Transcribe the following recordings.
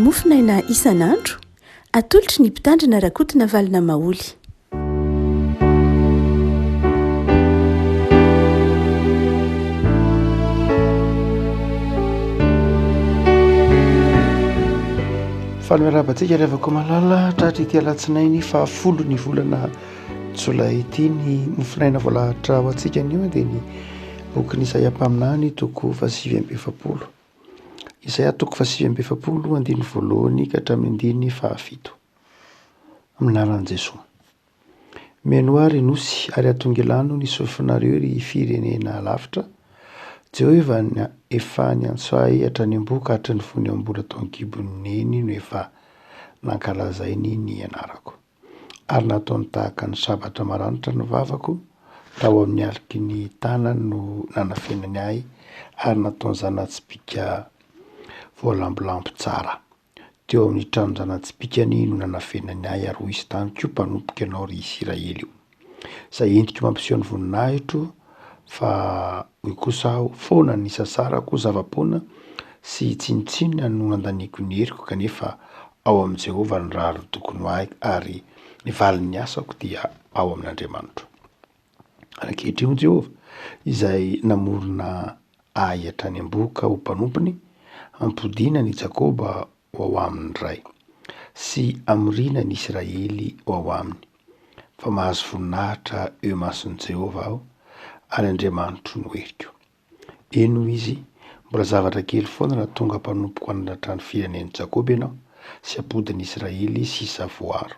Mofonaina isan'andro, atolotry ny Mpitandrina Rakotonavalona Maholy. Faly miarahaba antsika ry havako malala tratry ity alatsinainy fahafolo ny volana jolay ity ny mofonaina voalahatra ho antsika anio dia ny bokin'i Isaia mpaminany toko fahasivy amby 40. Isaia toko fahasivy amby 40 andininy voalohany ka hatramin'ny andininy fahafito. Amin'ny anaran'i Jesoa. Mihainoa ry nosy ary atongilano ny sofinareo ry firenena lavitra. Jehovah efa niantso ahy hatrany am-bohoka hatry ny fony aho mbola tao an-kibon'i neny no efa nankalazainy ny anarako. Ary nataony tahaka ny sabatra maranitra ny vavako, tao amin'ny aloky ny tanany no nanafenany ahy, ary nataony zana-tsipìka voalambolambo tsara. Teo amin'ny tranon-jana-tsipìkany no nanafenany ahy, ary hoy izy tamiko, Mpanompoko ianao, ry Isiraely o! Izay entiko mampiseho ny voninahitro, fa hoy kosa aho, Foana ny sasarako, zava-poana sy tsinontsinona no nandaniako ny heriko, kanefa ao amin'i Jehovah ny rariny tokony ho ahy, ary ny valin'ny asako dia ao amin'Andriamanitro. Ary ankehitriny, hoy Jehovah, izay namorona ahy hatrany am-bohoka ho mpanompony, hampodiana an'i Jakoba ho ao aminy Ray, sy hamoriana ny Isiraely ho ao aminy, fa mahazo voninahitra eo imason'i Jehovah aho, ary Andriamanitro no heriko. Eny, hoy izy, mbola zavatra kely foana raha tonga mpanompoko hananatra ny firenen'i Jakoba ianao, sy hampody ny Isiraely sisa voaro.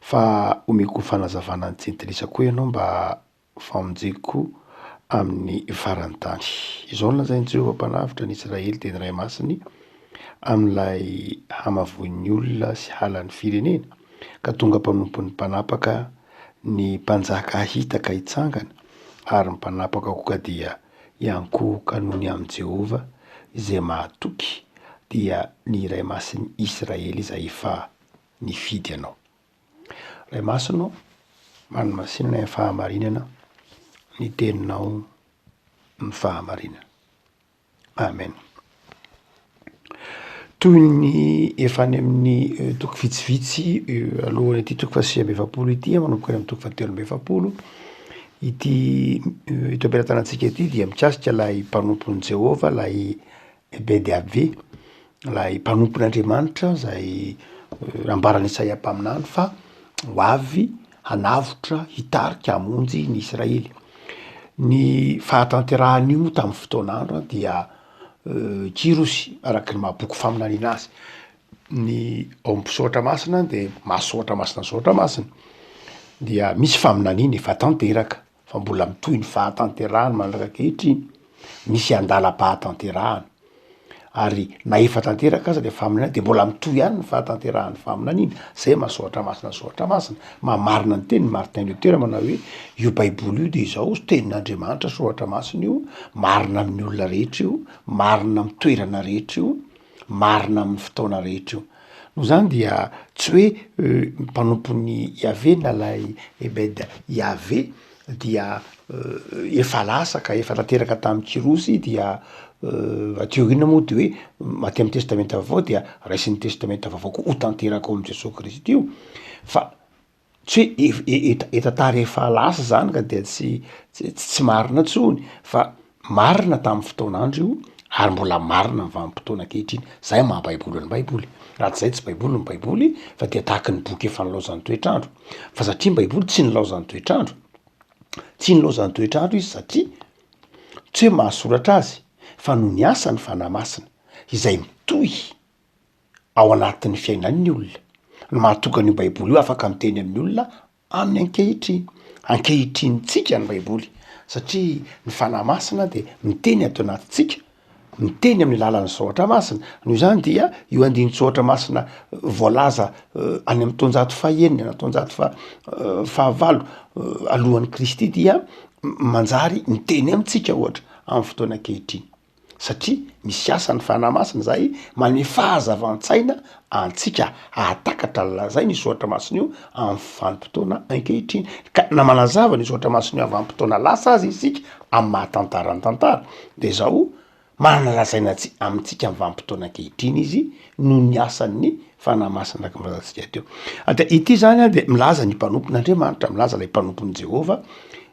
Fa omeko fanazavana ny jentilisa koa ianao mba famonjeko amin'ny faran'ny tany. Izao no lazain'i Jehovah Mpanavotra ny Israely, dia ny Ray Masiny, amin'ilay hamavoin'ny olona sy halan'ny firenena, ka tonga mpanompon'ny mpanapaka, ny mpanjaka hahita ka hitsangana, ary ny mpanapaka koa dia hiankohoka noho ny amin'i Jehovah, izay mahatoky, dia ny Iray Masin'ny Israely izay efa nifidy anao. Ray Masina ô, manomasinana ny fahamarinana, ny teninao ny fahamarinana. Amen. Toy ny efa any amin'ny eh, toko vitsivitsy eh, alohan'ity toko faha-49 ity, manomboka any amin'ny toko fahatelo amby 40, ity eh, eto am-pelatanantsika ity dia mikasika ilay mpanompon'i Jehovah, ilay Ebed-Yahveh, ilay mpanompon'Andriamanitra izay nambaran'i Isaia mpaminany fa ho avy hanavotra, hitarika, hamonjy ny Israely. Ny fahatanterahan'io moa tamin'ny fotoan'andro dia Kyrosy araka ny maha boky faminaniana azy. Ny ao amin'ny soratra masina dia maha soratra masina ny soratra masina dia misy faminaniana efa tanteraka. fa mbola mitohy ny fahatanterahany mandraka ankehitriny, misy andalam-pahatanterahana, ary na efa tanteraka aza le faminaniana de mbola mitohy ihany ny fahatanterahan'ny faminaniana, zay maha soratra masina ny soratra masina, mahamarina ny teniny Martin Luther manao hoe io baiboly io de izao tenin'Andriamanitra soratra masina io, marina amin'ny olona rehetra io, marina amin'ny toerana rehetra io, marina amin'ny fotoana rehetra io. Noho izany dia tsy hoe mpanompon'i Yaveh na ilay Ebed Yaveh dia efa lasa ka efa tanteraka tamin'i Kyrosy dia aty aoriana moa de hoe aty amin'ny testamenta vaovao dia raisin'ny testamenta vaovao koa ho tanteraka ao amin'i Jesoa Kristy io fa Tsy hoe e tantara efa lasa zany ka dia tsy tsy marina tsony fa marina tamin'ny fotoan'andro io ary mbola marina amin'ny vanim-potoana ankehitriny, zay maha baiboly ny baiboly, raha tsy zay tsy baiboly ny baiboly fa dia tahaky ny boky efa nilaozan'ny toetr'andro, fa satria ny baiboly tsy nilaozan'ny toetr'andro, tsy nilaozan'ny toetr'andro izy satria tsy hoe mahasoratra azy fa noho ny asan'ny fanahy masina izay mitohy ao anatin'ny fiainan'ny olona no mahatonga an'io baiboly io afaka miteny amin'ny olona amin'ny ankehitriny. Ankehitrinintsika ny baiboly satria ny fanahy masina de miteny ato anatintsika, miteny amin'ny alalan'ny soratra masina, noho izany dia io andinin-tsoratra masina voalaza any amin'ny taonjato fahenina na taonjato faha fahavalo alohan'i Kristy dia manjary miteny amintsika ohatra amin'ny fotoana ankehitriny. satria misy asan'ny Fanahy Masina izay manome fahazavan-tsaina antsika hahatakatra ny lazainy io soratra masina io amin'ny vanim-potoana ankehitriny, ka na manazava ny soratra masina io amin'ny vanim-potoana lasa aza isika amin'ny maha tantara ny tantara de zao. Manana lazaina amintsika amin'ny vanim-potoana ankehitriny izy noho ny asan'ny Fanahy Masina araka ny voalazantsika teo. Dia ity zany dia milaza ny mpanompon'Andriamanitra, milaza ilay mpanompon'i Jehovah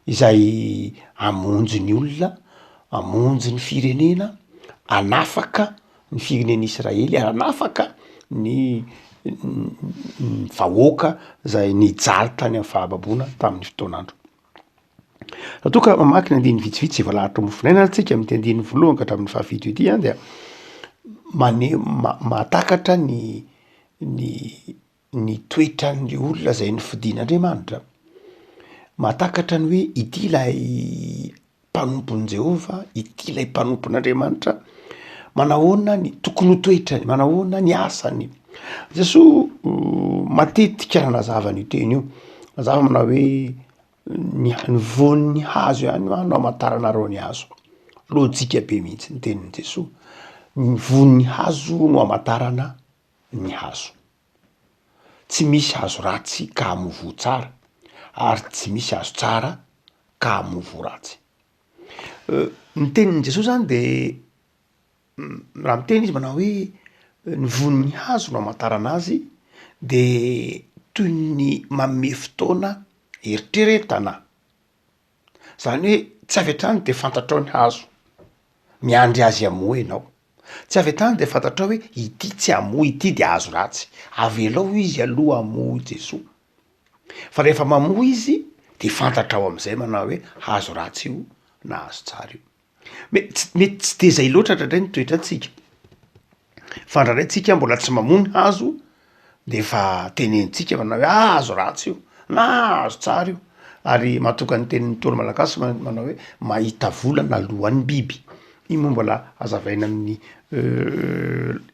izay hamonjy ny olona, hamonjy ny firenena, hanafaka ny firenen'Israely ary hanafaka ny ny vahoaka izay nijaly tany amin'ny fahababoana tamin'ny fotoan'andro. Raha toa ka mamaky ny andininy vitsivitsy izay voalahatra ho mofonaina ary tsika amin'ity andininy voalohany ka hatramin'ny fahafito ity an dia maneho mahatakatra ny ny ny toetran'ny olona izay nofidin'Andriamanitra. Mahatakatra ny hoe ity ilay mpanompon'i Jehovah, ity ilay mpanompon'Andriamanitra, manahoana ny tokony ho toetrany, manahoana ny asany. Jesoa matetika nanazava an'io teny io, mazava manao hoe ny ny voan'ny hazo ihany hoa no amantaranareo ny hazo, lôjika be mihitsy ny tenin'i Jesoa, ny voan'ny hazo no amantarana ny hazo, tsy misy hazo ratsy ka hamoa voa tsara ary tsy misy hazo tsara ka hamoa voa ratsy. Ny tenin'i Jesoa zany de raha miteny izy manao hoe ny vonin'ny hazo no amantarana azy de toy ny manome fotoana eritreretana, zany hoe tsy avy hatrany de fantatrao ny hazo, miandry azy hamoa ianao, tsy avy hatrany de fantatrao hoe ity tsy hamoa ity de hazo ratsy, avelao izy aloha hamoa hoy Jesoa, fa rehefa mamoa izy de fantatrao am'zay manao hoe hazo ratsy io na hazo tsara io. Mety mety tsy de zay loatra ndraindray ny toetrantsika, fa ndraindray tsika mbola tsy mamoa ny hazo de efa tenenintsika manao hoe ah hazo ratsy io na hazo tsara io, ary mahatonga ny tenin'ny Ntaolo malagasy manao hoe mahita volana alohan'ny biby, iny moa mbola hazavaina amin'ny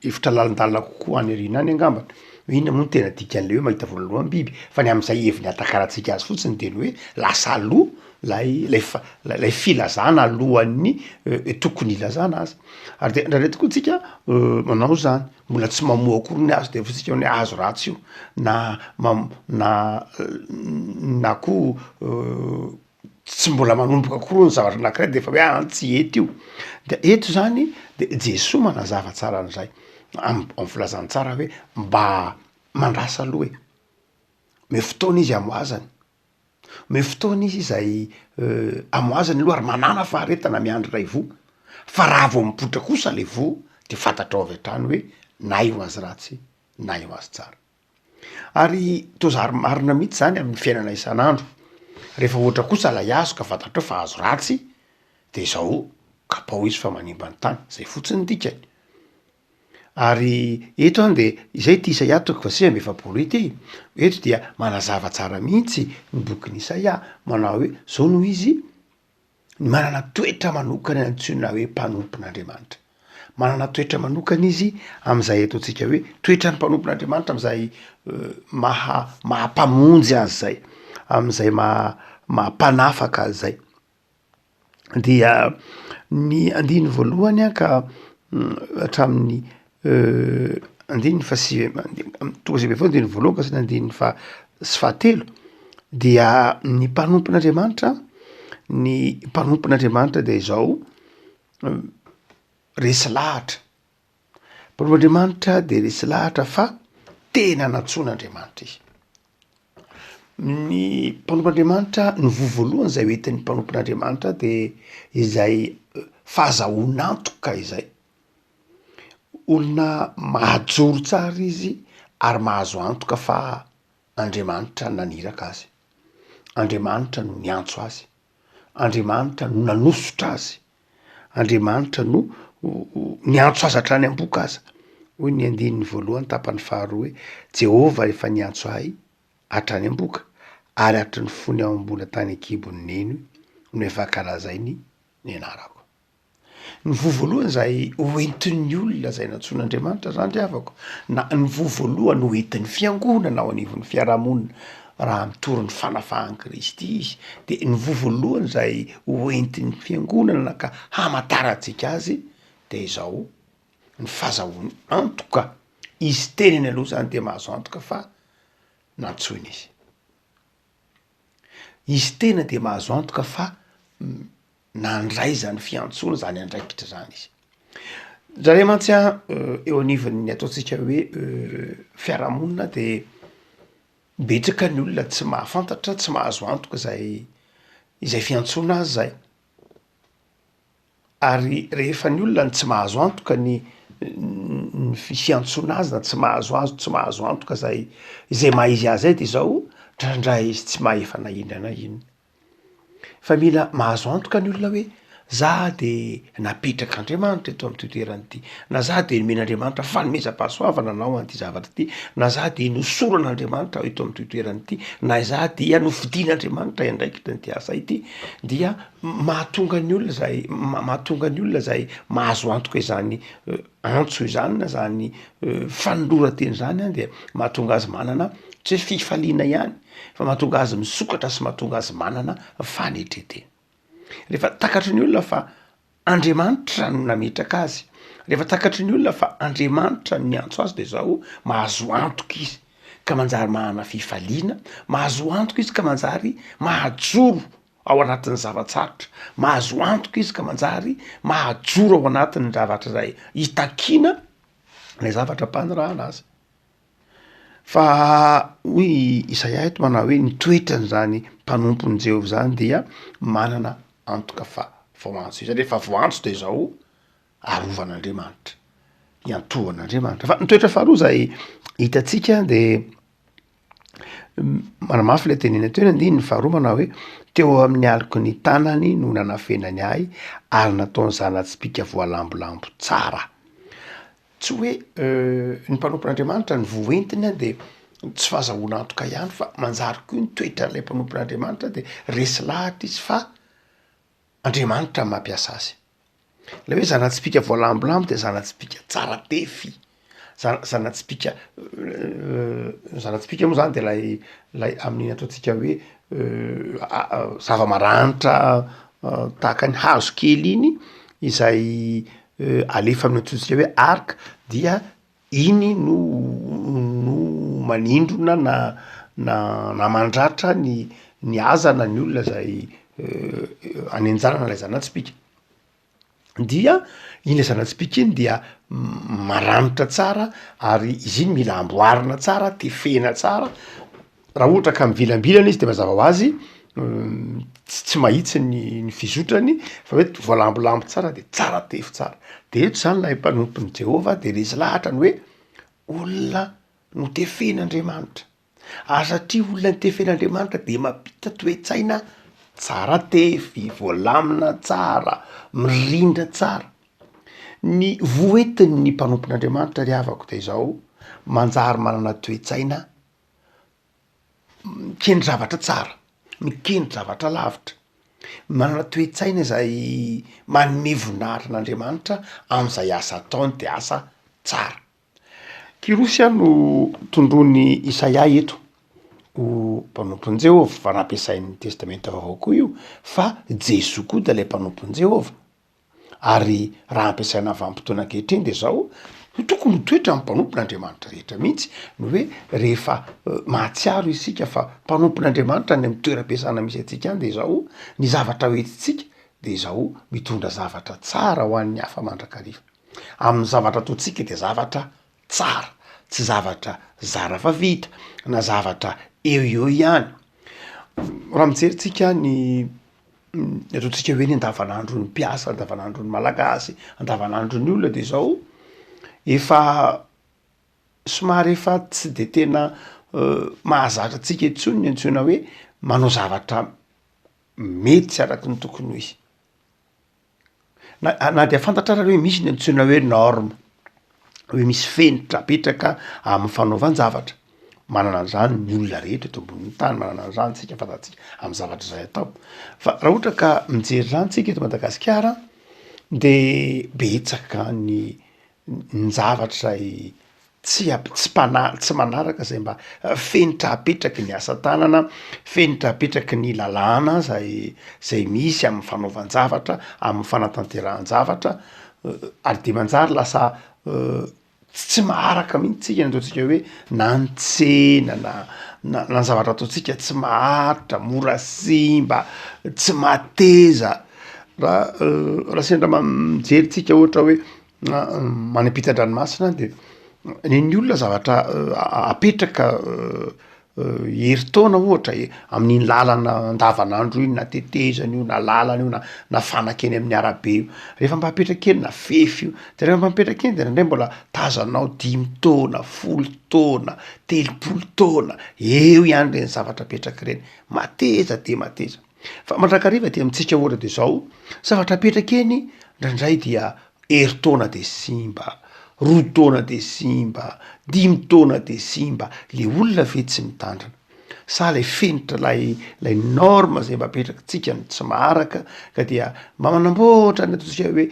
hevitra lalindalina kokoa any aoriana any angambany, hoe inona moa no tena dikan'le hoe mahita volana alohan'ny biby, fa ny am'zay heviny ahatakarantsika azy fotsiny de ny hoe lasa aloha lay lay fa- lay filazana alohan'ny tokony hilazana azy, ary de ndraindray tokoa tsika manao zany, mbola tsy mamoa akory ny hazo de efa tsika hoe hazo ratsy io na mam- na na koa tsy mbola manomboka akory ny zavatra anakiray de efa hoe ah tsy hety io, de eto zany de Jesoa manazava tsara an'izay am- am'filazantsara hoe mba mandrasa aloha e, omeo fotoana izy hamoazany. Omeo fotoana izy izay amoazany aloha ary manàna faharetana miandry ilay voa, fa raha vao mipoitra kosa le voa de fantatrao avy hatrany hoe na io azy ratsy na io azy tsara. Ary toa zary marina mihitsy zany amin'ny fiainana isan'andro, rehefa ohatra kosa ilay hazo ka fantatrao fa hazo ratsy de zao kapao izy fa manimba ny tany, zay fotsiny ny dikany. Ary eto an de izay ity Isaia toko faha 49 ity, eto dia manazava tsara mihitsy ny bokin'i Isaia manao hoe zao no izy, ny manana toetra manokana antsoina hoe mpanompon'Andriamanitra, manana toetra manokana izy am'izay ataontsika hoe toetran'ny mpanompon'Andriamanitra am'izay maha maha mpamonjy azy zay, am'izay maha maha mpanafaka azy zay. Dia ny andininy voalohany an ka hatramin'ny andininy fahasivy toko 19 andininy voalohany ka hatramin'ny andininy faha sy fahatelo dia ny mpanompon'Andriamanitra, ny mpanompon'Andriamanitra de izao resy lahatra, mpanompon'Andriamanitra de resy lahatra fa tena nantsoin'Andriamanitra izy. Ny mpanompon'Andriamanitra, ny voa voalohany zay hoentin'ny mpanompon'Andriamanitra de izay fahazahoan'antoka izay, olona mahajoro tsara izy ary mahazo antoka fa Andriamanitra naniraka azy, Andriamanitra no niantso azy, Andriamanitra no nanosotra azy, Andriamanitra no niantso azy hatrany am-bohoka aza, hoy ny andininy voalohany tapany faharoa hoe, Jehovah efa niantso ahy hatrany am-bohoka, ary hatry ny fony aho mbola tany an-kibon'ny neny no efa ankalazainy ny anarako. Ny voa voalohany izay hoentin'ny olona izay nantsoin'Andriamanitra zany ry havako, na ny voa voalohany hoentin'ny fiangonana ao anivon'ny fiarahamonina raha mitory ny fanafahan'i Kristy izy, de ny voa voalohany izay hoentin'ny fiangonana ka hamantarantsika azy de izao, ny fahazahoany antoka, izy tenany aloha zany de mahazo antoka fa nantsoina izy, izy tena de mahazo antoka fa Nandray izany fiantsoana izany andraikitra izany izy. Zareo mantsy an, eo anivon'ny ataontsika hoe fiarahamonina de betsaka ny olona tsy mahafantatra, tsy mahazo antoka zay izay fiantsoana azy zay. Ary rehefa ny olona no tsy mahazo antoka ny ny fiantsoana azy na tsy mahazo azo tsy mahazo antoka zay izay maha izy azy zay de zao, ndraindray izy tsy mahefa na inona na inona. Fa mila mahazo antoka ny olona hoe za de napetrak'Andriamanitra eto am'ty toerana ity, na za de nomen'Andriamanitra fanomezam-pahasoavana hanao an'ity zavatra ity, na za de nosoran'Andriamanitra eto am'ty toerana ity, na izaho dia nofidin'Andriamanitra hiandraikitra an'ity asa ity, dia mahatonga ny olona zay mahatonga ny olona zay mahazo antoka izany antso izany na zany fanoloran-tena izany an de mahatonga azy manana tsy hoe fifaliana ihany fa mahatonga azy misokatra sy mahatonga azy manana fanetren-tena. Rehefa takatry ny olona fa Andriamanitra no nametraka azy, rehefa takatry ny olona fa Andriamanitra no niantso azy de zao mahazo antoka izy ka manjary manana fifaliana, mahazo antoka izy ka manjary mahajoro ao anatin'ny zava-tsarotra, mahazo antoka izy ka manjary mahajoro ao anatin'ny zavatra izay itakiana ilay zavatra ampanirahana azy. Fa hoy i Isaia eto manao hoe ny toetran'izany mpanompon'i Jehovah izany dia manana antoka fa voantso izy, rehefa voantso de zao arovan'Andriamanitra, iantohan'Andriamanitra. Fa ny toetra faharoa zay hitantsika de Manamafy ilay teniny teo ny andininy faharoa manao hoe, teo amin'ny aloky ny tanany no nanafenany ahy ary nataony zana-tsipìka voalambolambo tsara. Tsy hoe ny mpanompon'Andriamanitra ny voa entiny de tsy fahazahoana antoka ihany fa manjary koa ny toetran'ilay mpanompon'Andriamanitra de resy lahatra izy fa Andriamanitra no mampiasa azy. Ilay hoe zana-tsipìka voalambolambo de zana-tsipìka tsara tefy, za- zana-tsipìka zana-tsipìka moa zany de lay lay amin'iny ataontsika hoe zava-maranitra tahaka ny hazo kely iny izay alefa amin'ny antsointsika hoe arc dia iny no no manindrona na na na mandratra ny ny haza na ny olona zay anenjanana lay zana-tsipìka. Dia iny le zana-tsipìka iny dia maranitra tsara ary izy iny mila amboarina tsara, tefena tsara, raha ohatra ka mivilambilana izy de mazava hoazy tsy mahitsy ny ny fizotrany fa hoe voalambolambo tsara de tsara tefy tsara, de eto zany lay mpanompon'i Jehovah de resy lahatra ny hoe olona notefen'Andriamanitra. Ary satria olona notefen'Andriamanitra de mampita toe-tsaina tsara tefy, voalamina tsara, mirindra tsara. Ny voa entin'ny mpanompon'Andriamanitra ry havako de izao, manjary manana toe-tsaina mikendry zavatra tsara, mikendry zavatra lavitra, manana toe-tsaina izay manome voninahitra an'Andriamanitra am'zay asa ataony de asa tsara. Kyrosy no tondroin'i Isaia eto ho mpanompon'i Jehovah, fa nampiasain'ny Testamenta Vaovao koa io, fa Jesoa koa dia ilay mpanompon'i Jehovah. Ary raha ampiasaina vanim-potoana ankehitriny dia izao, tokony ho toetran'ny mpanompon'Andriamanitra rehetra mihitsy ny hoe rehefa mahatsiaro isika fa mpanompon'Andriamanitra any amin'ny toeram-piasana misy antsika any dia izao, ny zavatra hoentintsika dia izao, mitondra zavatra tsara ho an'ny hafa mandrakariva. Amin'ny zavatra ataontsika dia zavatra tsara, tsy zavatra zara fa vita na zavatra eo eo ihany. Raha mijery tsika ny ny ataontsika hoe ny andavanandron'ny mpiasa, andavanandron'ny malagasy, andavanandron'ny olona de zao, efa somary efa tsy de tena mahazatra antsika intsony ny antsoina hoe manao zavatra mety sy araky ny tokony ho izy. Na na dia fantatra ara hoe misy ny antsoina hoe norme, hoe misy fenitra apetraka amin'ny fanaovan-javatra, manana an'izany ny olona rehetra eto ambonin'ny tany, manana an'izany tsika fantatsika amin'ny zavatra izay atao, fa raha ohatra ka mijery izany tsika eto Madagasikara de betsaka ny ny zavatra izay tsy ap- tsy mpana- tsy manaraka zay mba fenitra apetraky ny asa tanana, fenitra apetraky ny lalàna zay zay misy amin'ny fanaovan-javatra, amin'ny fanatanterahan-javatra, ary de manjary lasa tsy maharaka mihitsy tsika ny ataontsika hoe na ny tsena na na na ny zavatra ataontsika tsy maharitra, mora simba, tsy mateza, raha raha sendra ma- mijery tsika ohatra hoe. Any ampitan-dranomasina any de nen'ny olona zavatra apetraka herintaona ohatra e, amin'iny lalana andavanandro iny na tetezana io na lalana io na na fanaka eny amin'ny arabe io, rehefa mba apetraka eny na fefy io, de rehefa mba mipetraka eny de ndraindray mbola tazanao dimy taona, folo taona, telopolo taona, eo ihany reny zavatra apetraka reny, mateza de mateza. Fa mandrakariva aty amintsika ohatra de zao, zavatra apetraka eny ndraindray dia herintaona de simba, roa taona de simba, dimy taona de simba, le olona ve tsy mitandrina? Sa lay fenitra lay lay norme zay mba apetrakitsika no tsy maharaka ka dia mba manamboatra ny ataontsika hoe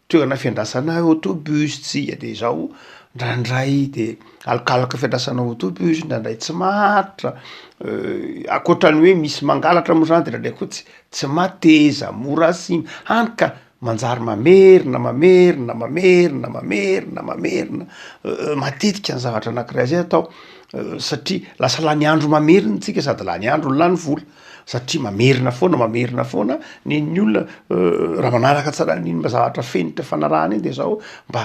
toerana fiandrasana autobus tsika de zao ndraindray de alokaloka fiandrasana autobus ndraindray tsy maharitra, akoatran'ny hoe misy mangalatra moa zany de ndraindray koa tsy tsy mateza, mora simba, hany ka manjary mamerina mamerina mamerina mamerina mamerina matetika ny zavatra anakiray zay atao satria lasa lany andro mamerina tsika sady lany andro no lany vola. Satria mamerina foana mamerina foana nen'ny olona raha manaraka tsara an'iny mba zavatra fenitra ifanarahana iny de zao mba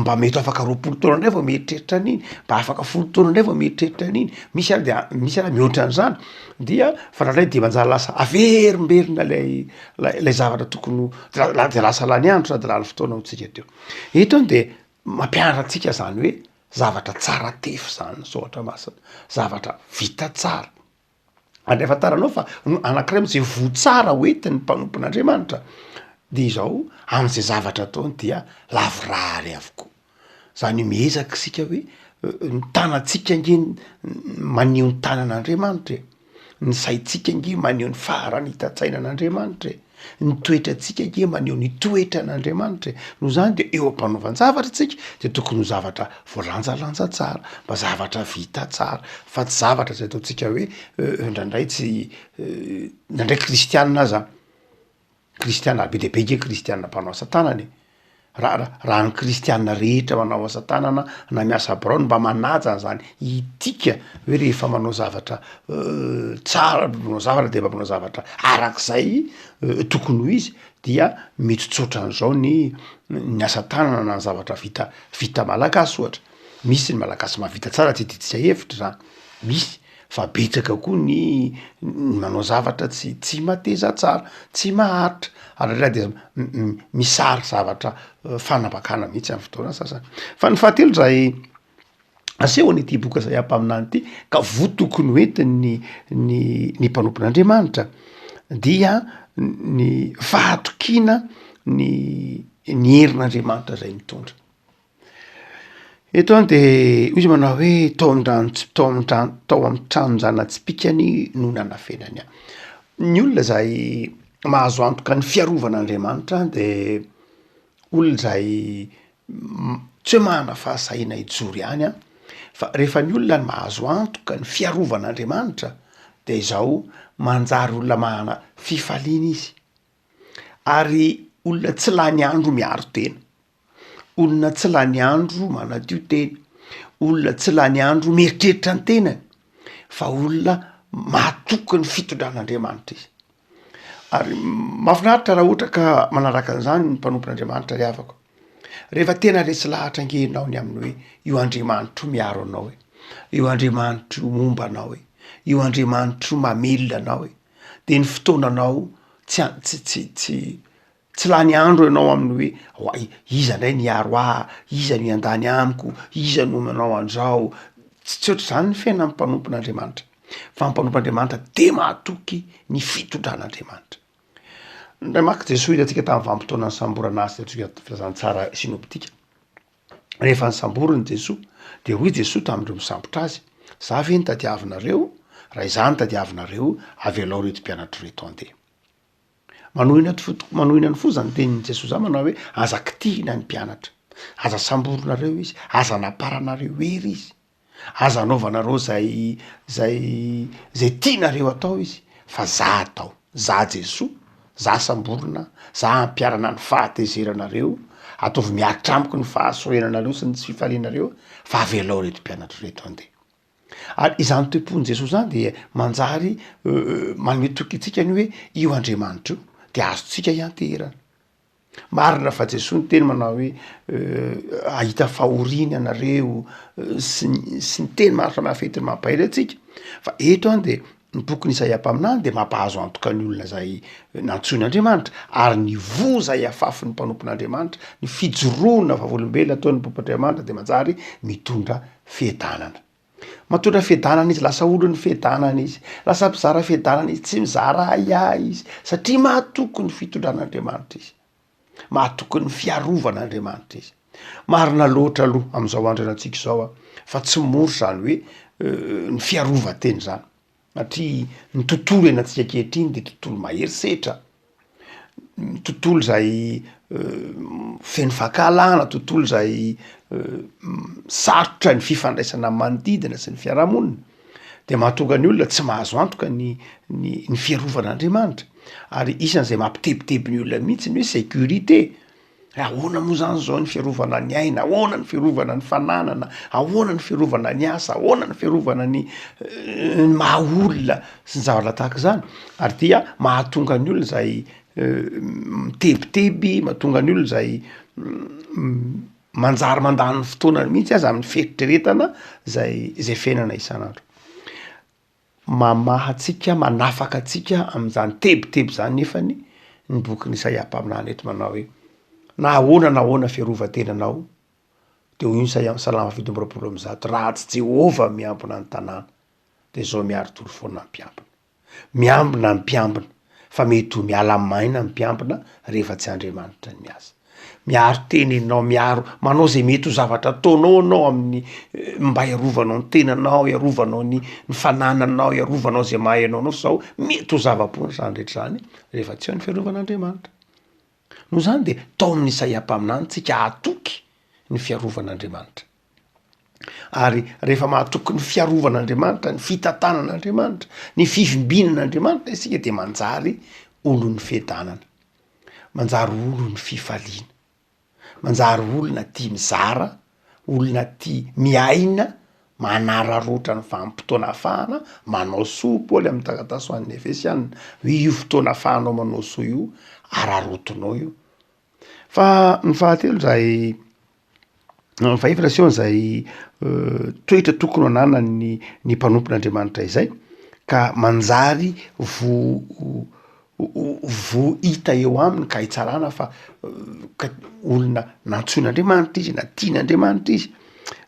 mba mety ho afaka 20 taona ndray vao mieritreritra an'iny, mba afaka 10 taona ndray vao mieritreritra an'iny, misy ary de misy ary mihoatra an'zany dia fa ndraindray de manjary lasa averimberina lay lay lay zavatra tokony ho la- de lasa lany andro sady lany fotoana hoy tsika teo. Eto any de mampianatra antsika zany hoe zavatra tsara tefy zany ny soratra masina, zavatra vita tsara. Ary ahafantaranao fa no anankiray am'zay voa tsara hoentin'ny mpanompon'Andriamanitra de izao, am'zay zavatra ataony dia lavorary avokoa. Zany hoe miezaka isika hoe ny tanantsika ange maneho ny tanan'Andriamanitra e, ny saintsika ange maneho ny faharanitan-tsainan'Andriamanitra e. Ny toetrantsika ange maneho ny toetran'Andriamanitra e. Noho izany de eo am-panaovan-javatra tsika de tokony ho zavatra voalanjalanja tsara, mba zavatra vita tsara fa tsy zavatra zay ataontsika hoe indraindray tsy indraindray kristianina aza, kristiana be dia be nge kristiana mpanao asa tanana e. Raha raha raha ny kristiana rehetra manao asa tanana na miasa birao no mba manaja an'zany etika hoe rehefa manao zavatra tsara manao zavatra de mba manao zavatra arak'izay tokony ho izy dia mety tsy ohatran'izao ny ny asa tanana na ny zavatra vita vita malagasy ohatra, misy ny malagasy mahavita tsara tsy idintsika hevitra zany, misy. Fa betsaka koa ny ny manao zavatra tsy tsy mateza tsara, tsy maharitra, ary indraindray de misary zavatra fanambakana mihitsy amy fotoana sasany. Fa ny fahatelo zay asehon'ity boky Izaia mpaminany ity ka voa tokony ho entin'ny ny ny mpanompon'Andriamanitra dia ny fahatokiana ny ny herin'Andriamanitra zay mitondra. Eto an de hoy izy manao hoe tao amin-drano tsy tao amin-drano tao amin'ny tranon-jana-tsipìkany no nanafenany ahy. Ny olona zay mahazo antoka ny fiarovan'Andriamanitra de olona zay tsy hoe manana fahasahiana hijoro ihany an, fa rehefa ny olona no mahazo antoka ny fiarovan'Andriamanitra de izao manjary olona manana fifaliana izy, ary olona tsy lany andro miaro tena. Olona tsy lany andro manadio tena, olona tsy lany andro mieritreritra ny tenany fa olona mahatoky ny fitondran'Andriamanitra izy. Ary mahafinaritra raha ohatra ka manaraka an'izany ny mpanompon'Andriamanitra ry havako. Rehefa tena resy lahatra ange ianao ny amin'ny hoe io Andriamanitra io miaro anao e, io Andriamanitra io momba anao e, io Andriamanitra io mamelona anao e, de ny fotoananao tsy an- tsy tsy tsy Tsy lany andro ianao amin'ny hoe oay iza ndray ny hiaro ahy, iza no hiandany amiko, iza no manao an'izao, tsy tsy ohatr'izany ny fiainan'ny mpanompon'Andriamanitra, fa ny mpanompon'Andriamanitra de mahatoky ny fitondran'Andriamanitra. Indray manko Jesoa hitantsika tamin'ny vanim-potoana nisamborana azy teto filazantsara sinoptika, rehefa nisamboriny Jesoa de hoy Jesoa tamin'ireo misambotra azy, za ve no tadiavinareo? Raha izaho no tadiavinareo avelao ireto mpianatro ireto handeha. Manohina ny fo manohina ny fo zany tenin'i Jesoa zany manao hoe aza kitihina ny mpianatra, aza samborinareo izy, aza anaparanareo hery izy, aza anaovanareo zay zay zay tianareo atao izy fa za atao, za Jesoa, za samborina, za ampiharana ny fahatezeranareo, ataovy mihatra amiko ny fahasorenanareo sy ny tsy fifalianareo fa avelao reto mpianatra reto handeha. Ary izany toe-pon'i Jesoa izany dia manjary manome toky antsika ny hoe io Andriamanitra io de azontsika ianteherana. Marina fa Jesoa niteny manao hoe hahita fahoriana ianareo sy ny sy ny teny maro samihafa entiny mampahery antsika, fa eto an de ny bokin'i Isaia mpaminany de mampahazo antoka ny olona zay nantsoin'Andriamanitra ary ny voa zay afafin'ny mpanompon'Andriamanitra, ny fijoroana vavolombelona ataon'ny mpanompon'Andriamanitra de manjary mitondra fiadanana. Mampitondra fiadanana izy, lasa olon'ny fiadanana izy, lasa mpizara fiadanana izy, tsy mizara ahiahy izy satria mahatoky ny fitondran'Andriamanitra izy, mahatoky ny fiarovan'Andriamanitra izy. Marina loatra aloha amin'izao andro iainantsika izao a, fa tsy mora izany hoe ny fiarovan-tena izany satria ny tontolo iainantsika ankehitriny de tontolo mahery setra. Tontolo izay feno fankahalana, tontolo izay sarotra ny fifandraisana amin'ny manodidina sy ny fiarahamonina, de mahatonga ny olona tsy mahazo antoka ny ny ny fiarovan'Andriamanitra, ary isan'izay mampitebiteby ny olona mihitsy ny hoe sécurité. Ahoana moa zany zao ny fiarovana ny aina, ahoana ny fiarovana ny fananana, ahoana ny fiarovana ny asa, ahoana ny fiarovana ny ny maha olona sy ny zavatra tahaka izany, ary dia mahatonga ny olona izay mitebiteby, mahatonga ny olona izay manjary mandany fotoanany mihitsy aza amin'ny fieritreretana zay zay fiainana isan'andro. Mamaha antsika, manafaka antsika amin'izany tebiteby izany nefany ny bokin'i Isaia mpaminany eto manao hoe, na ahoana na ahoana fiarovan-tenanao, de hoy ny Isaia amin'ny salamo 127, raha tsy Jehovah miambina ny tanàna, de izao miari-tory foana ny mpiambina. Miambina ny mpiambina, fa mety ho miala maina ny mpiambina rehefa tsy Andriamanitra ny miasa. Miaro tena ianao, miaro, manao zay mety ho zavatra ataonao ianao amin'ny mba hiarovanao ny tenanao, hiarovanao ny ny fanananao, hiarovanao zay maha ianao anao fa zao mety ho zava-poana zany rehetra zany rehefa tsy eo ny fiarovan'Andriamanitra. Noho izany de taomin'i Isaia mpaminany tsika hatoky ny fiarovan'Andriamanitra. Ary rehefa mahatoky ny fiarovan'Andriamanitra, ny fitantanan'Andriamanitra, ny fivimbinan'Andriamanitra isika de manjary olon'ny fiadanana, manjary olon'ny fifaliana, manjary olona tia mizara, olona tia miaina, manararaotra ny vanim-potoana ahafahana manao soa, Paoly amin'ny taratasy ho an'ny Efesiana hoe io fotoana ahafahanao manao soa io, araraotinao io. Fa ny fahatelo zay Ny fahefatra asehony izay toetra tokony ho ananan'ny ny mpanompon'Andriamanitra izay ka manjary vo vo hita eo aminy ka hitsarana fa ka olona nantsoin'Andriamanitra izy na tian'Andriamanitra izy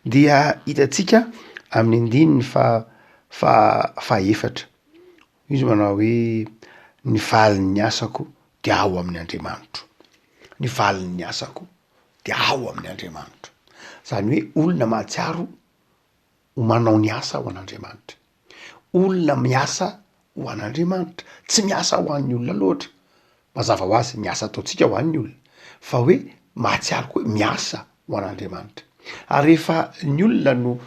dia hitantsika amin'ny andininy faha faha fahaefatra. Izy manao hoe, ny valin'ny asako dia ao amin'ny Andriamanitro, ny valin'ny asako dia ao amin'ny Andriamanitro. Zany hoe olona mahatsiaro ho manao ny asa ho an'Andriamanitra, olona miasa ho an'Andriamanitra, tsy miasa ho an'ny olona loatra, Mazava ho azy ny asa ataontsika ho an'ny olona, fa hoe mahatsiaro koa hoe miasa ho an'Andriamanitra. Ary rehefa ny olona no,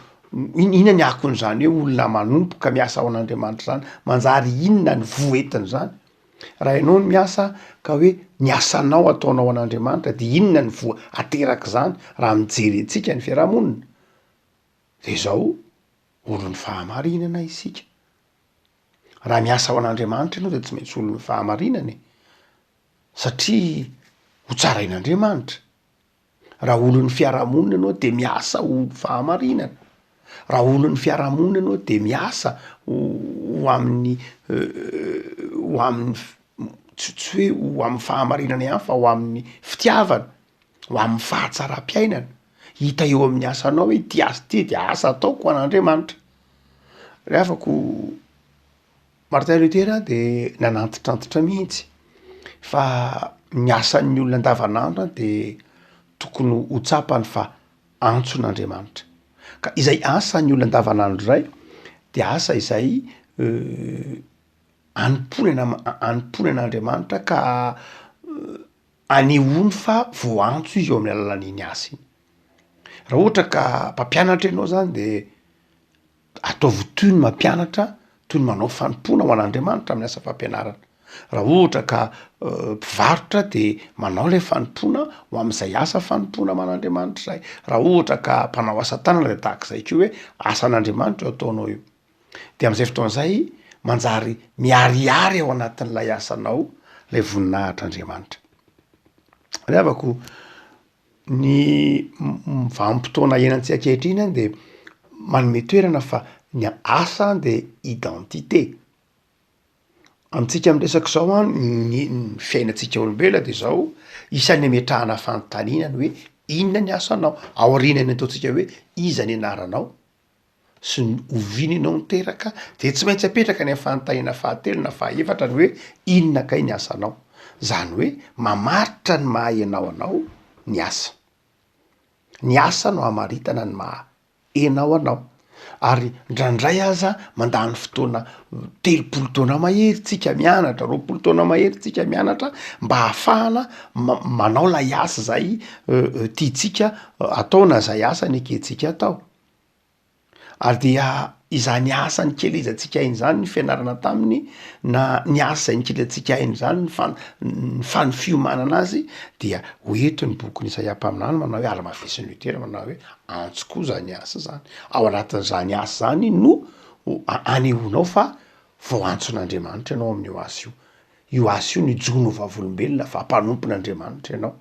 inona ny akon'izany hoe olona manompo ka miasa ho an'Andriamanitra zany? Manjary inona ny voa entin'izany? Raha ianao no miasa ka hoe ny asanao ataonao ho an'Andriamanitra de inona ny voa aterak'izany raha mijery antsika ny fiarahamonina? De zao, olon'ny fahamarinana isika. Raha miasa ho an'Andriamanitra ianao de tsy maintsy olon'ny fahamarinana e, satria ho tsarain'Andriamanitra. Raha olon'ny fiarahamonina ianao de miasa ho fahamarinana, raha olon'ny fiarahamonina ianao de miasa ho ho amin'ny ho amin'ny f- tsy tsy hoe ho amin'ny fahamarinana ihany fa ho amin'ny fitiavana, ho amin'ny fahatsaram-piainana. Hita eo amin'ny asanao hoe ity asa ity de asa ataoko ho an'Andriamanitra. Ry havako, Martin Luther de nanantitrantitra mihitsy fa ny asan'ny olona andavanandro de tokony ho tsapany fa antson'Andriamanitra, ka izay asan'ny olona andavanandro zay de asa izay anompoana ana- anompoana an'Andriamanitra ka anehoany fa voaantso izy eo amin'ny alalan'iny asa iny. Raha ohatra ka mpampianatra ianao zany de Ataovy toy ny mampianatra, toy ny manao fanompoana ho an'Andriamanitra amin'ny asa fampianarana. Raha ohatra ka mpivarotra de manao lay fanompoana ho am'zay asa fanompoana aman'Andriamanitra zay. Raha ohatra ka mpanao asa tanana de tahak'izay koa hoe asan'Andriamanitra io ataonao io. De am'zay fotoana zay manjary miharihary ao anatin'ilay asanao lay voninahitr'Andriamanitra. Ry havako, ny vanim-potoana iainantsika ankehitriny an de manome toerana fa ny asa de identité. Amintsika miresaka izao an, ny ny fiainantsika olombelona de zao, isan'ny ametrahana fanontaniana ny hoe inona ny asanao? Aorianan'ny ataontsika hoe iza ny anaranao sy ny oviana ianao no teraka de tsy maintsy apetraka any am'fanontaniana fahatelo na fahaefatra ny hoe inona kay ny asanao? Zany hoe mamaritra ny maha ianao anao ny asa. Ny asa no amaritana ny maha enao anao. Ary ndraindray aza mandany fotoana 30 taona mahery tsika mianatra, 20 taona mahery tsika mianatra mba hahafahana manao lay asa zay tiantsika atao na zay asa nekentsika atao. Ary dia izany asa nikelezantsika aina izany ny fianarana taminy na ny asa izay nikelezantsika aina izany ny fan- ny fan- fiomanana azy dia ho eto ny bokin'i Isaia mpaminany manao hoe alamafisin'i Lotera manao hoe antso koa zany asa zany, ao anatin'izany asa zany no anehoanao fa voaantson'Andriamanitra ianao amin'io asa io, io asa io no ijoroanao ho vavolombelona fa mpanompon'Andriamanitra ianao.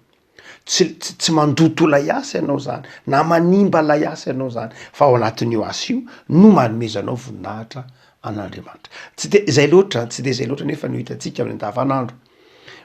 Tsy tsy mandoto ilay asa ianao zany, na manimba ilay asa ianao zany, fa ao anatin'io asa io no manomezanao voninahitra an'Andriamanitra. Tsy de zay loatra, tsy de zay loatra nefa no hitantsika amin'ny andavanandro,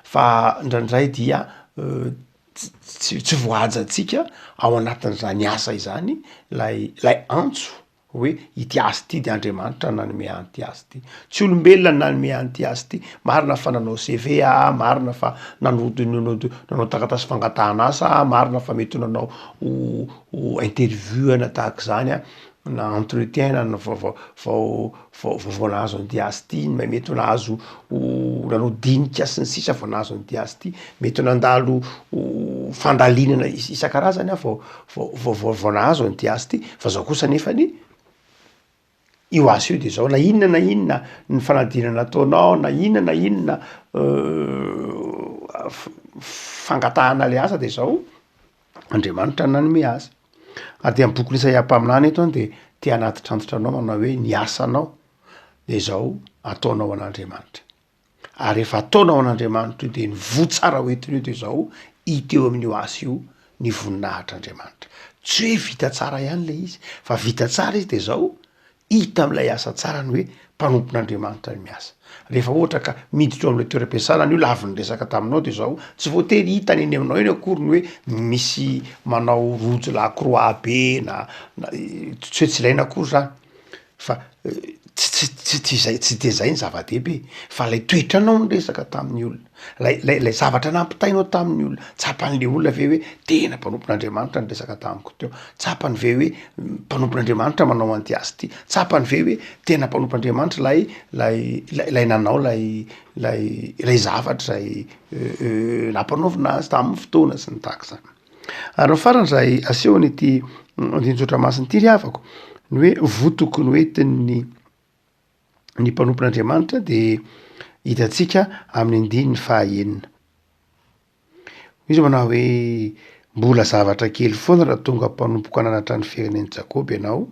fa indraindray dia tsy tsy voahajantsika ao anatin'izany asa izany lay lay antso hoe ity asa ity de Andriamanitra nanome an'ity asa ity, tsy olombelona no nanome an'ity asa ity, marina fa nanao CV aho, marina fa nanody nanao nanao taratasy fangatahana asa aho, marina fa mety ho nanao interview na tahak'izany aho, na entretien na vao vao vao vao vao nahazo an'ity asa ity, mety ho nahazo nanao dinika sy ny sisa vao nahazo an'ity asa ity, mety ho nandalo fandalinana isan-karazany aho vao vao vao vao nahazo an'ity asa ity, fa zao kosa nefany io asa io de zao na inona na inona ny fanadinana ataonao na inona na inona fangatahana le asa de zao Andriamanitra nanome azy. Ary dia ny bokin'i Isaia mpaminany eto an de te hanatitrantitra anao manao hoe ny asanao de zao ataonao an'Andriamanitra. Ary rehefa ataonao an'Andriamanitra io de ny voa tsara hoentiny io de zao hita eo amin'io asa io ny voninahitr'Andriamanitra. Tsy hoe vita tsara ihany le izy fa vita tsara izy de zao Hita amin'ilay asa tsara ny hoe mpanompon'Andriamanitra ny miasa. Rehefa ohatra ka miditra eo amin'ilay toeram-piasana ny olona avy niresaka taminao de zao, tsy voatery hitany eny aminao eny akory ny hoe misy manao rojo lakroa be na na tsy hoe tsy ilaina akory zany fa tsy tsy tsy tsy zay tsy de zay ny zava-dehibe fa lay toetranao niresaka tamin'ny olona. Lay lay lay zavatra nampitainao tamin'ny olona, tsapan'le olona ve hoe tena mpanompon'Andriamanitra niresaka tamiko teo, tsapany ve hoe mpanompon'Andriamanitra manao an'ity asa ity, tsapany ve hoe tena mpanompon'Andriamanitra lay lay lay lay nanao lay lay lay zavatra zay nampanaovina azy tamin'ny fotoana sy ny tahaka izany. Ary ny farany zay asehon'ity andinin-tsoratra masina ity ry havako, ny hoe voa tokony ho entin'ny ny mpanompon'Andriamanitra dia hitantsika amin'ny andininy fahaenina. Hoy izy manao hoe, Mbola zavatra kely foana raha tonga mpanompoko hananatra ny firenen'i Jakoba ianao,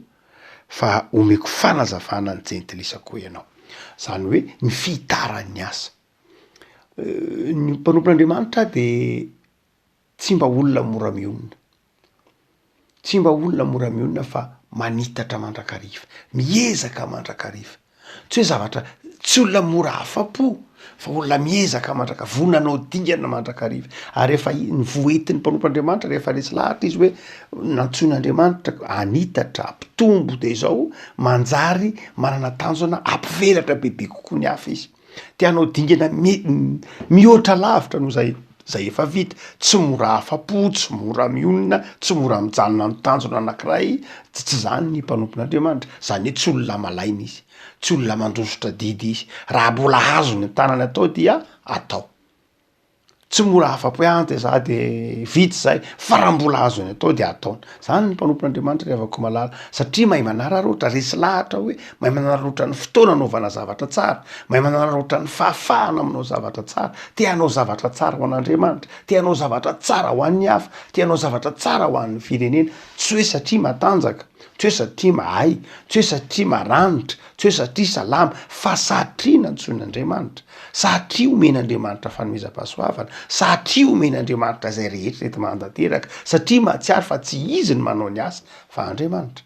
fa homeko fanazavana ny jentilisa koa ianao. Izany hoe ny fihitaran'ny asa. Ny mpanompon'Andriamanitra dia tsy mba olona mora mionona. Tsy mba olona mora mionona fa manitatra mandrakariva, miezaka mandrakariva. Tsy hoe zavatra, tsy olona mora afa-po fa olona miezaka mandraka-, vonona hanao dingana mandrakariva. Ary rehefa ny voa entin'ny mpanompon'Andriamanitra rehefa resy lahatra izy hoe nantsoin'Andriamanitra hanitatra, hampitombo de izao manjary manana tanjona hampivelatra bebe kokoa ny hafa izy. Te hanao dingana mihoatra lavitra noho zay zay efa vita, tsy mora afa-po, tsy mora mionona, tsy mora mijanona amin'ny tanjona anankiray, tsy tsy zany ny mpanompon'Andriamanitra, zany hoe tsy olona malaina izy, tsy olona mandositra adidy izy, raha mbola azony an-tanany atao dia atao. Tsy mora afa-po hoe ah de za de vita zay, fa raha mbola azony atao de ataony. Zany ny mpanompon'Andriamanitra ry havako malala, satria mahay manararaotra, resy lahatra hoe mahay manararaotra ny fotoana anaovana zavatra tsara, mahay manararaotra ny fahafahana manao zavatra tsara, te hanao zavatra tsara ho an'Andriamanitra, te hanao zavatra tsara ho an'ny hafa, te hanao zavatra tsara ho an'ny firenena, tsy hoe satria matanjaka, tsy hoe satria mahay, tsy hoe satria maranitra, Tsy hoe satria salama, fa satria nantsoin'Andriamanitra, satria omen'Andriamanitra fanomezam-pahasoavana, satria omen'Andriamanitra izay rehetra enti-mahantanteraka, satria mahatsiaro fa tsy izy no manao ny asa fa Andriamanitra.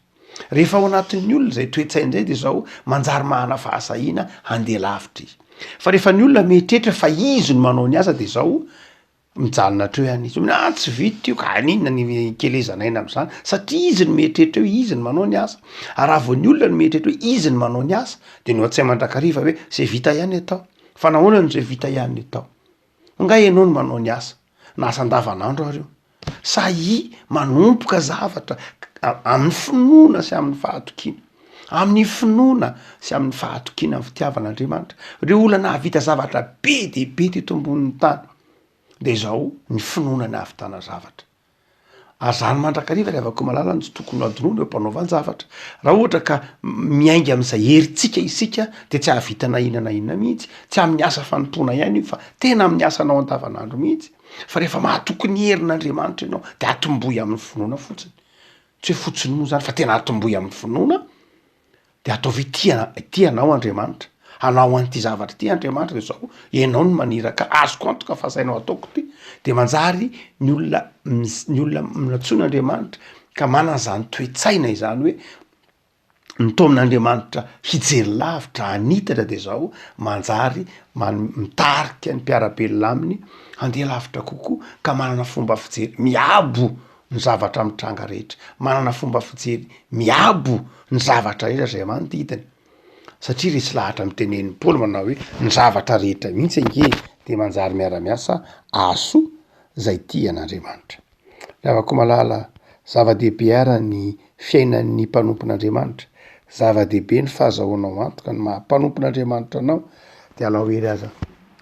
Rehefa ao anatin'ny olona izay toe-tsaina izay dia izao, manjary manana fahasahiana handeha lavitra izy. Fa rehefa ny olona mieritreritra fa izy no manao ny asa dia izao, Mijanona hatreo ihany izy, ah tsy vita io ka haninona ny hikelezana aina am'zany satria izy no mieritreritra hoe izy no manao ny asa, ary raha vao ny olona no mieritreritra hoe izy no manao ny asa de ny ao an-tsainy mandrakariva hoe zay vita ihany atao, fa nahoana no zay vita ihany no atao? Nga ianao no manao ny asa, na asa andavanandro ary io, sahia manomboka zavatra amin'ny finoana sy amin'ny fahatokiana, amin'ny finoana sy amin'ny fahatokiana amin'ny fitiavan'Andriamanitra, reo olona nahavita zavatra be dia be teto ambonin'ny tany, de izao ny finoana ny ahavitana zavatra. Ary zany mandrakariva ry havako malala no tsy tokony ho adinoina eo am-panaovan-javatra. Raha ohatra ka miainga amin'izay herintsika isika de tsy hahavita na inona na inona mihitsy, tsy amin'ny asa fanompoana ihany io fa tena amin'ny asanao andavanandro mihitsy. Fa rehefa mahatoky ny herin'Andriamanitra ianao de atombohy amin'ny finoana fotsiny, tsy hoe fotsiny moa zany fa tena atombohy amin'ny finoana De ataovy ity ity anao Andriamanitra, hanao an'ity zavatra ity Andriamanitra de zao ianao no maniraka, azoko antoka fa asainao ataoko ty, de manjary ny olona ny olona nantsoin'Andriamanitra ka manana zany toe-tsaina izany hoe nitaomin'Andriamanitra hijery lavitra, hanitatra de zao manjary man- mitarika ny mpiara-belona aminy handeha lavitra kokoa ka manana fomba fijery miabo ny zavatra mitranga rehetra, manana fomba fijery miabo ny zavatra rehetra izay manodidina, satria resy lahatra amin'ny tenenin'i Paoly manao hoe ny zavatra rehetra mihitsy ange de manjary miara-miasa ahasoa zay tia an'Andriamanitra. Ry havako malala, zava-dehibe ara ny fiainan'ny mpanompon'Andriamanitra, zava-dehibe ny fahazahoanao antoka ny maha mpanompon'Andriamanitra anao, de alao hery aza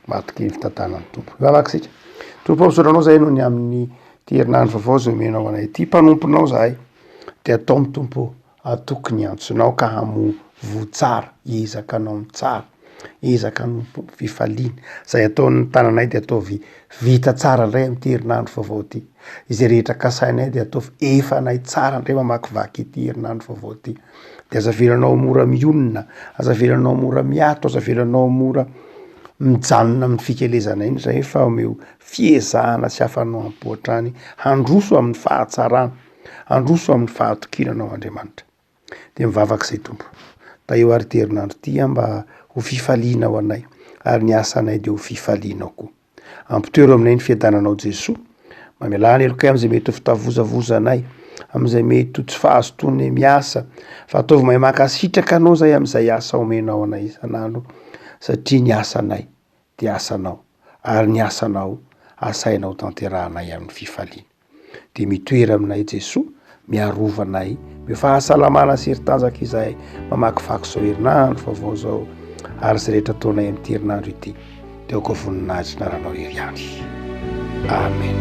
Matokia ny fitantanan'ny Tompo. Hivavaka isika. Tompo ô, misaotra Anao izahay noho ny amin'ny ity herinandro vaovao izay omenao anay ity. Mpanomponao izahay. Dia ataomy Tompo ô, hatoky ny antsonao ka hamoa voa tsara, hiezaka hanao ny tsara, hiezaka hanompo fifaliana. Izay ataon'ny tananay dia ataovy vita tsara indray amin'ity herinandro vaovao ity. Izay rehetra kasainay dia ataovy efanay tsara indray mamakivaky ity herinandro vaovao ity. De aza avelanao mora mionona, aza avelanao mora miato, aza avelanao mora mijanona amin'ny fikelezana iny zay fa omeo fiezahana sy hafanoam-po hatrany handroso amin'ny fahatsarana, handroso amin'ny fahatokiana anao Andriamanitra. De mivavaka izay Tompo, tahio ary ity herinandro ity aho mba ho fifaliana ho anay ary ny asanay de ho fifalianao koa. Ampitoero aminay ny fiadananao Jesoa. Mamelà ny helokay amin'izay mety ho fitavozavozanay, amin'izay mety ho tsy fahazotoanay miasa, fa ataovy mahay mankasitraka Anao izahay amin'izay asa omenao anay isan'andro, satria ny asanay dia asanao, ary ny asanao asainao tanterahanay amin'ny fifaliana. Dia mitoera aminay Jesoa, miarova anay, omeo fahasalamana sy hery tanjaka izahay mamakivaky izao herinandro vaovao izao ary izay rehetra ataonay amin'ity herinandro ity dia aoka voninahitry ny anaranao irery ihany. Amen.